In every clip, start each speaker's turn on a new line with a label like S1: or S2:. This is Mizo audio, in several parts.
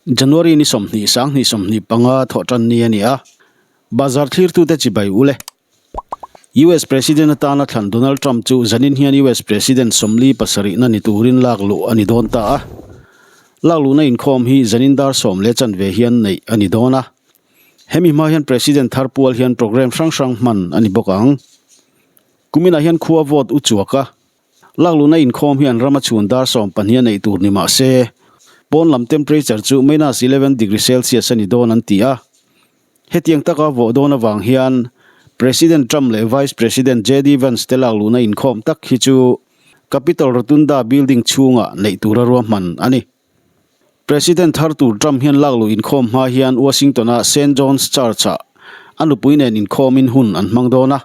S1: January ni 20 sang hnih 25 thawhtan ni a ni a, bazar thlirtute chibai ule. US President atana thlan Donald Trump chu zanin hian US President 47 na ni turin lak luh a ni dawn ta a. Lak luhna inkhawm hi zanin dar sawm leh chanve hian neih a ni dawn a. Hemi hma hian President thar pual hian programme hrang hrang hman a ni bawk ang. Kuminah hian khua vote u chuak a. Lak luhna inkhawm hian rama chhun dar 12 a neih tur ni mah se, pawn lam temperature chu minus 11 degree Celsius a ni dawn an ti a. Hetiang taka vawh dawn avang hian President Trump leh Vice President JD Vance te lak luhna inkhawm tak hi chu Capitol Rotunda building chhungah neih tura ruahman a ni. President thar tur Trump hian lak luh inkhawm hma hian Washington-a Saint John's Church-ah a nupui nen inkhawmin hun an hmang dawn a.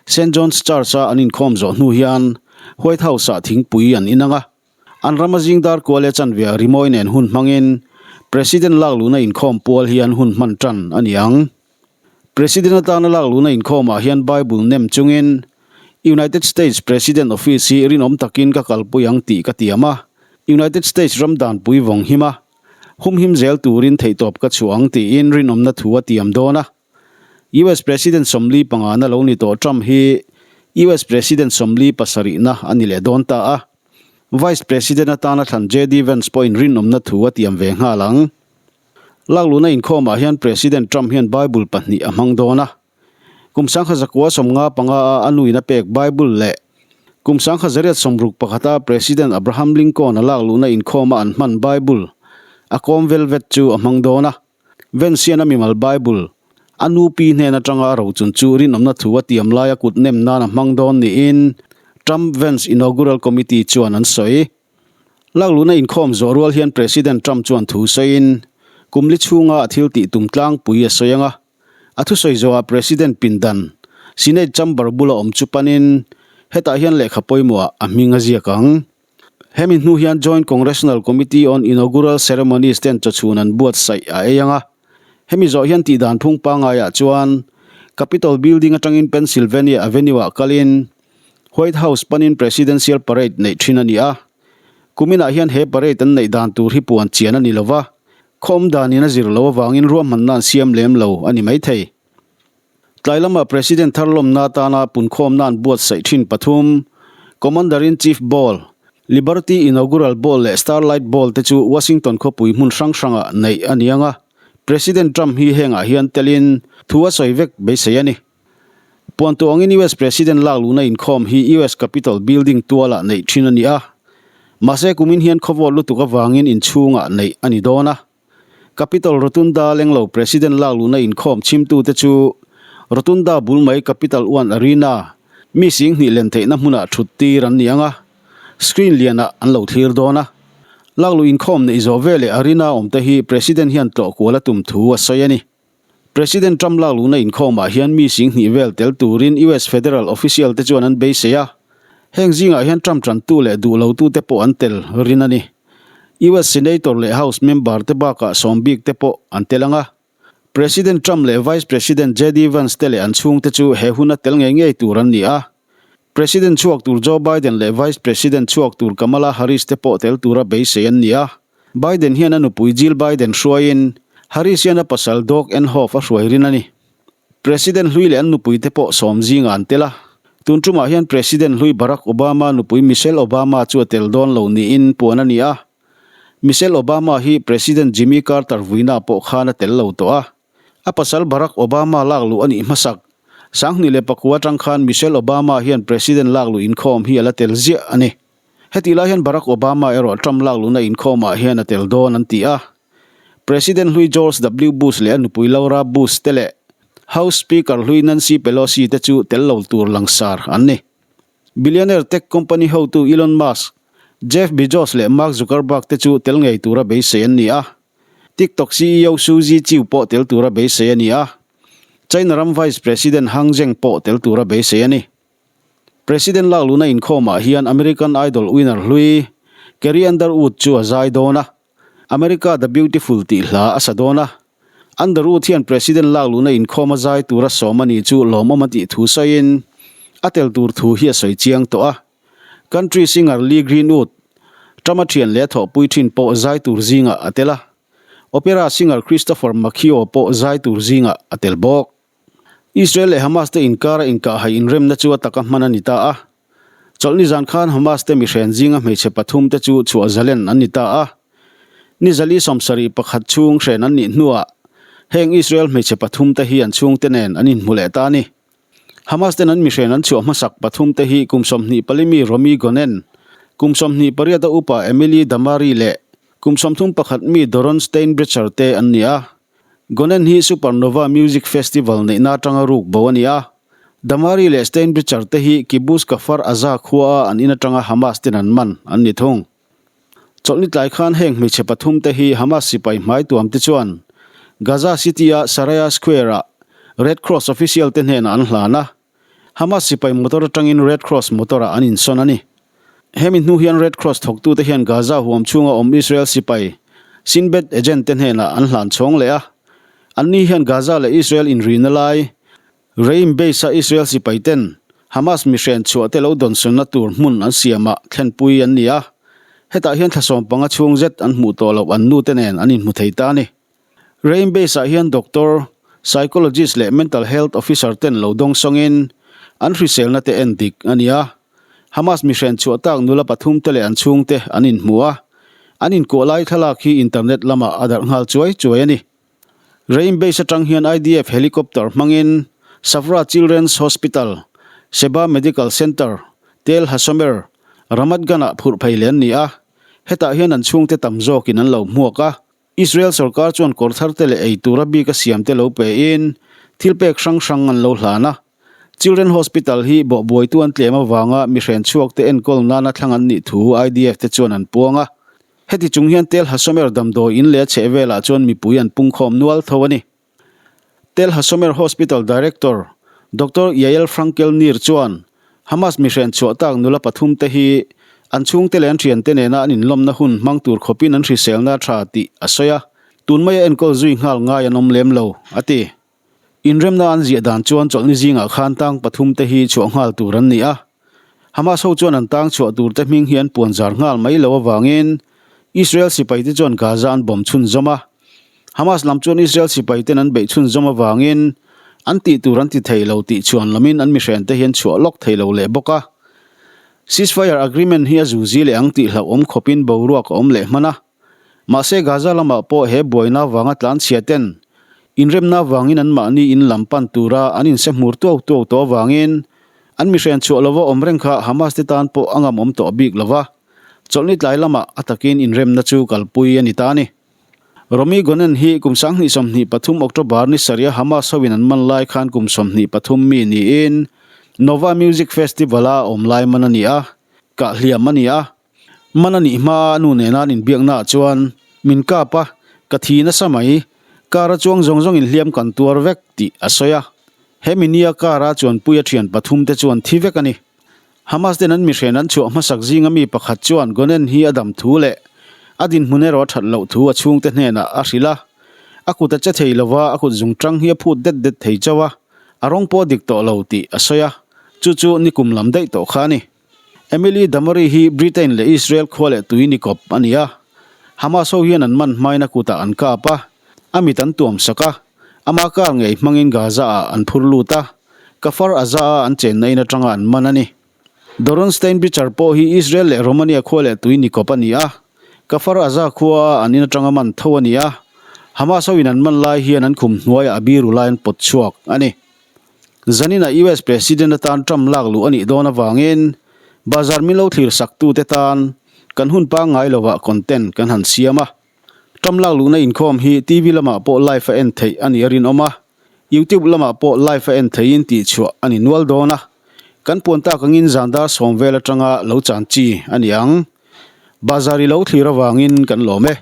S1: Saint John's Church-a an inkhawm zawh hnu hian White House-ah thingpui an inang a. An rama zing dar kual leh chanve rimawi nen hun hmangin President lak luhna inkhawm pual hian hun hman tan a ni ang. President atana lak luhna inkhawmah hian Bible nem chungin United States President Office hi rinawm takin ka kalpui ang tih ka tiam a, United States ram danpui vawng him a, humhim zel turin theihtawp ka chhuah ang tiin rinawmna thu a tiam dawn a. US President 45 na lo ni tawh Trump hi US President 47 na a ni leh dawn ta a. Vice President atana thlan JD Vance pawhin rinawmna thu a tiam ve nghal ang. Lak luhna inkhawmah hian President Trump hian Bible pahnih a hmang dawn a. Kum 1995 a a nuin a pek Bible leh kum 1861 a President Abraham Lincoln a lak luhna inkhawma an hman Bible a kawm velvet chu a hmang dawn a. Vance hian a mimal Bible a nu pi hnen atanga a rochun chu rinawmna thu a tiam laia kut nem nan a hmang dawn niin Trump Vance Inaugural Committee chuan an sawi. Lak luhna inkhawm zawh rual hian President Trump chuan thu sawiin kum li chhunga a thil tih tum tlangpui a sawi ang a. A thusawi zawhah President pindan, Senate chamber bula awm chu panin hetah hian lehkha pawimawhah a hming a ziak ang. Hemi hnu hian Joint Congressional Committee on Inaugural Ceremonies ten chawchhun an buatsaih a ei ang a. Hemi zawh hian tihdan phung pangaiah chuan Capitol Building atangin Pennsylvania Avenue-ah kalin White House panin Presidential Parade neih thin a ni a. Kuminah hian he parade an neih dan tur hi puan chian a ni lova, khawm danin a zir lo avangin ruahmanna an siam lem lo a ni maithei. Tlai lama President thar lawmna atana punkhawmna an buatsaih thin pathum, Commander-in-Chief Ball, Liberty Inaugural Ball leh Starlight Ball te chu Washington khawpui hmun hrang hrangah neih a ni ang a. President Trump hi hengah hian telin thu a sawi vek beisei a ni. Puantu angin US President lak luhna inkhawm hi US Capitol Building tualah neih thin a ni a. Mahse kumin hian khawvawt lutuk avangin inchhungah neih a ni dawn a. Capitol Rotunda lenglo President lak luhna inkhawm chhimtute chu Rotunda bul mai Capitol One Arena mi 2000 len theihna hmunah thut tir an ni ang a, screen lianah an lo thlir dawn a. Lak luh inkhawm neih zawh veleh Arena awmte hi President hian tlawh kual a tum thu a sawi a ni. President Trump lak luhna inkhawmah hian mi 2000 vel tel turin US federal official te chuan an beisei a. Heng zingah hian Trump tantu leh duh lotute pawh an tel rin a ni. US Senator leh House member te bakah sawm bik te pawh an tel ang a. President Trump leh Vice President JD Vance te leh an chhungte chu he huna tel ngei ngei tur an ni a. President chhuak tur Joe Biden leh Vice President chhuak tur Kamala Harris te pawh tel tura beisei an ni a. Biden hian a nupui Jill Biden hruaiin Harris hian a pasal Doug Emhoff a hruai rin a ni. President hlui leh an nupui te pawh sawm zingah an tel a. Tun tumah hian President hlui Barack Obama nupui Michelle Obama chu a tel dawn lo niin puan a ni a. Michelle Obama hi President Jimmy Carter vuina pawh khan a tel lo tawh a. A pasal Barack Obama lak luh a nih hmasak. 2009 atang khan Michelle Obama hian President lak luh inkhawm hi a la tel ziah a ni. Heti lai hian Barack Obama erawh Trump lak luhna inkhawmah hian a tel dawn an ti a. President hlui George W. Bush leh a nupui Laura Bush te leh House Speaker hlui Nancy Pelosi te chu tel lo tur langsar an ni. Billionaire tech company hotu Elon Musk, Jeff Bezos leh Mark Zuckerberg te chu tel ngei tura beisei an ni a. TikTok CEO Suzy Chiu pawh tel tura beisei a ni a. China ram Vice President Hang Zheng pawh tel tura beisei a ni. President lak luhna inkhawmah hian American Idol winner hlui Carrie Underwood chu a zai dawn a, America the Beautiful tih hla a sa dawn a. Underwood hian President lak luhna inkhawm a zai tura sawm a nih chu lawmawm a tih thu sawiin a tel tur thu hi a sawi chiang tawh a. Country singer Lee Greenwood, Trump-a thian leh a thawhpui thin pawh zai tur zingah a tel a. Opera singer Christopher Macchio pawh zai tur zingah a tel bawk. Israel leh Hamas te inkara inkahhai inremna chu a taka hman a ni ta a. Chawlhni zan khan Hamas te mihren zinga hmeichhe pathum te chu chhuah zalen an ni ta a. Ni zali 71 chhung hren an nih hnuah heng Israel hmeichhe pathum te hi an chhungte nen an inhmu leh ta a ni. Hamas ten an mihren an chhuah hmasak pathum te hi kum 24 mi Romi Gonen, kum 28 a upa Emily Damari leh kum 31 mi Doron Steinbrecher te an ni a. Gonen hi Supernova Music Festival neihna atanga ruk bo a ni a. Damari leh Steinbrecher te hi Kibbutz Kfar Aza khua a an in atanga Hamas ten an man an ni thung. Chawlhni tlai khan heng hmeichhe pathum te hi Hamas sipai hmai tuam te chuan Gaza City-a Saraya Square-ah Red Cross official te hnenah an hlan a. Hamas sipai motor atangin Red Cross motor-ah an insawn a ni. Hemi hnu hian Red Cross thawktute hian Gaza huam chhunga awm Israel sipai Shin Bet agent te hnenah an hlan chhawng leh a. Anni hian Gaza leh Israel inrina lai Reim Base-a Israel sipai ten Hamas mihren chhuah te lo dawnsawnna tur hmun an siamah thlenpui an ni a, hetah hian thla 15 chhung zet an hmuh tawh loh an nute nen an inhmu thei ta a ni. Reim Base-ah hian doctor, psychologist leh mental health officer ten lo dawngsawngin an hriselna te en dik a ni a. Hamas mihren chhuah tak nula pathum te leh an chhungte an inhmu a, an inkuah lai thlalak hi internet lamah a darh nghal chuai chuai a ni. Reim Base atang hian IDF helicopter hmangin Safra Children's Hospital, Sheba Medical Center, Tel Hashomer, Ramat Gan-ah phurh phei leh an ni a, hetah hian an chhungte tam zawkin an lo hmuak a. Israel sorkar chuan kawr thar te leh ei tura bika siam te lo pein thil pek hrang hrang an lo hlan a. Children Hospital hi bawhbuaitu an tlem avanga mihren chhuak te enkawl nana thlang an nih thu IDF te chuan an puang a. Heti chung hian Tel Hashomer damdawi in leh a chheh velah chuan mipui an pungkhawm nual tho a ni. Tel Hashomer Hospital Director Doctor Yael Frankel Nir chuan Hamas mihren chhuah tak nula pathum te hi an chhungte leh an thiante nena an inlawmna hun hmang tur khawpin an hriselna a tha tih a sawi a, tun maia enkawl zui nghal ngai an awm lem lo, a ti. Inremna an ziah dan chuan chawlhni zingah khan tang pathum te hi chhuah nghal tur an ni a. Hamas ho chuan an tang chhuah tur te hming hi an puan zar nghal mai lo avangin Israel sipai te chuan Gaza an bawm chhunzawm a. Hamas lam chuan Israel sipai ten an beih chhunzawm avangin an tih tur an ti thei lo tih chhuan lamin an mihren te hi an chhuah lawk thei lo leh bawk a. Ceasefire agreement hi a zuzi leh ang tih hlauhawm khawpin boruak a awm leh hman a. Mahse Gaza lamah pawh he buaina vanga tlanchhia ten inremna vangin anmahni in lam pan tura an inse hmur tuau tuau tawh avangin an mihren chhuah lova awm reng kha Hamas te tan pawh a ngam awm tawh bik lova, chawlhni tlai lamah a takin inremna chu kalpui a ni ta a ni. Romi Gonen hi kum 2023 October ni sarih a Hamas hoin an man lai khan kum 23 mi niin Nova Music Festival-a awm lai man a ni a, kah hliam a ni a. Man a nih hma a nu nena an inbiakna ah chuan min kap a, ka thi nasa mai, car a chuang zawng zawng in hliam kan tuar vek tih a sawi a. He minia car a chuanpui a thian pathum te chuan thi vek a ni. Hamas ten an mihren an chhuah hmasak zinga mi pakhat chuan Gonen hi a dam thu leh a dinhmun erawh a that loh thu a chhungte hnenah a hrilh a. A kut a che thei lova, a kut zungtang hi a phut det det thei chauh a, a rawng pawh a dik tawh lo tih a sawi a, chu chu nikum lam daih tawh kha a ni. Emily Damari hi Britain leh Israel khua leh tui ni kawp a ni a. Hamas ho hian an man hmain a kutah an kap a, a mit an tuam sak a, ama car ngei hmangin Gaza-ah an phur lut a, Kfar Aza-a an chenna in atanga an man a ni. Doron Steinbrecher pawh hi Israel leh Romania khua leh tui ni kawp a ni a, Kfar Aza khua-a an in atanga man tho a ni a, Hamas ho in an man lai hian an khum hnuaiah a biru lai an pawt chhuak a ni. Zaninah US President atan Trump lak luh a nih dawn avangin bazar min lo thlir saktute tan kan hun pangngai lovah content kan han siam a. Trump lak luhna inkhawm hi TV lamah pawh live a en theih a nih a rinawm a, YouTube lamah pawh live a en theihin tihchhuah a ni nual dawn a. Kan puan tak angin zan dar 10 vel atanga lo chan chi a ni ang. Bazar i lo thlir avangin kan lawm e.